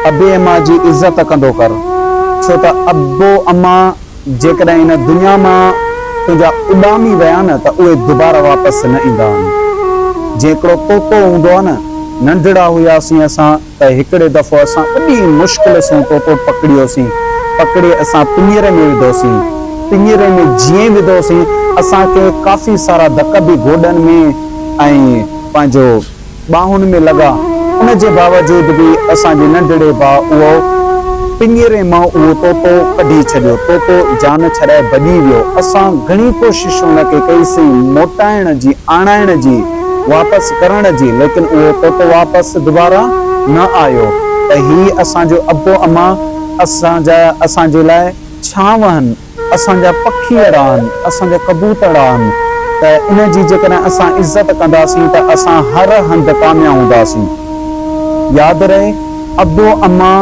ابي امان جي عزت ڪندو ڪر، ڇو ته ابو امان جيڪڏهن هن دنيا مان تنهنجا اڏامي ويا نه ته اهي دوباره واپس نه ايندا آهن. جيئن هڪڙو طوطو هوندو آهي نه، ننڍڙا هياسين اسان ته هڪڙي دفعو اسان وڏي مشڪل سون طوطو پڪڙيوسين، پڪڙي اسان پڃري ۾ وڌوسين، پڃري ۾ جيئن ئي وڌوسين اسان کي ڪافي سارا ڌڪ به گوڏن ۾ ۽ پنهنجو. ٻانهن ۾ لڳا، ان جي باوجود به اسان جي ننڍڙي ڀاء اهو پڃري مان اهو طوطو ڪڍي ڇڏيو. طوطو جان ڇڏائي ڀڄي ويو. اسان گهڻي ڪوشش ان کي ڪئي سين موٽائڻ جي، آڻائڻ جي، واپس ڪرڻ جي، ليڪن اهو طوطو واپس دوباره نه آيو. ته هي اسان جو ابو امان اسان جا اسان جي لاء ڇانو هن. اسان جا پکي اهڙا آهن، اسان جا ڪبوتر اهڙا آهن ته انهن جي جيڪڏهن اسان عزت ڪنداسين ته اسان هر هنڌ ڪاميان هونداسين. ياد رهي ابو امان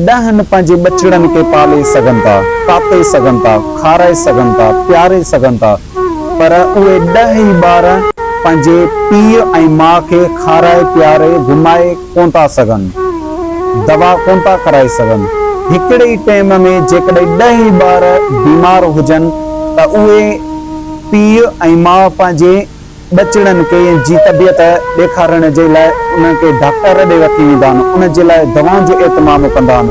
ڏهن پنهنجي ٻچڙن کي پالي سگهن ٿا، تاتي سگهن ٿا، کارائي سگهن ٿا، پياري سگهن ٿا پر اهي ڏهه ئي ٻار پنهنجي پيء ۽ ماء کي کارائي پياري گهمائي ڪونه ٿا سگهن، دوا ڪونه ٿا ڪرائي سگهن. هڪڙي ئي ٽيم ۾ جيڪڏهن ڏهه ئي ٻار بيمار هجن ته اهي پيء ۽ ماء پنهنجي ٻچڙن کي جي طبيعت ڏيکارڻ جي لاء انهن کي ڊاڪٽر ڏي وٺي ويندا آهن، ان جي لاء دوائن جو اهتمام ڪندا آهن،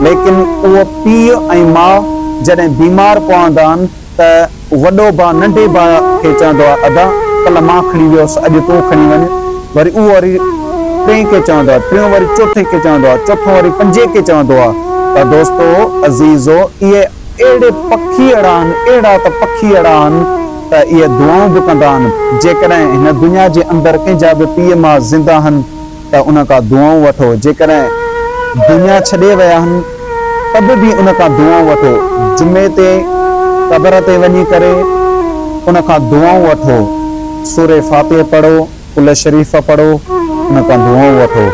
ليڪن اهو پيء ۽ ماء جڏهن بيمار پوندا آهن ته وڏو ڀاء ننڍي ڀاء کي چوندو آهي، ادا، ڪلهه مان کڻي ويو هوس، اڄ تون کڻي وڃ. وري اهو وري ٽئين کي چوندو آهي، ٽيون وري چوٿين کي چوندو آهي، چوٿون وري پنجين کي چوندو آهي ته دوستو، عزيزو، اهي اهڙي پکي اهڙا آهن، اهڙا ته پکي اهڙا آهن ته اهي دعائون به ڪندا آهن. جيڪڏهن هن دنيا جي اندر ڪنهن جا به پيء ماء زنده آهن ته ان کان دعائون وٺو، جيڪڏهن دنيا ڇڏي ويا آهن ته به به ان کان دعائون وٺو، جمعي تي قبر تي وڃي ڪري ان کان دعائون وٺو، سورة فاتح پڙهو، قل شريف پڙهو، ان کان دعائون وٺو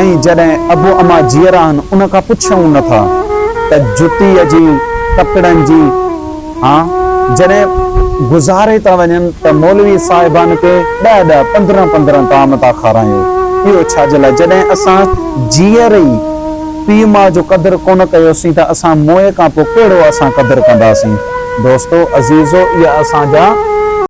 ۽ جڏهن ابو امان جيئرا آهن ان کان پڇيون نه ٿا ته جتيء جي، ڪپڙن جي، ها جڏهن گذاري ٿا وڃن ته مولوي صاحبان کي ڏهه ڏهه پندرهن پندرهن طعام ٿا کارايون اهو ڇا جي لاء جڏهن اسان جيئري ئي پيء ماء جو قدر ڪونه ڪيوسين ته اسان موئي کان پوء ڪهڙو اسان قدر ڪنداسين دوستو عزيزو اها اسان جا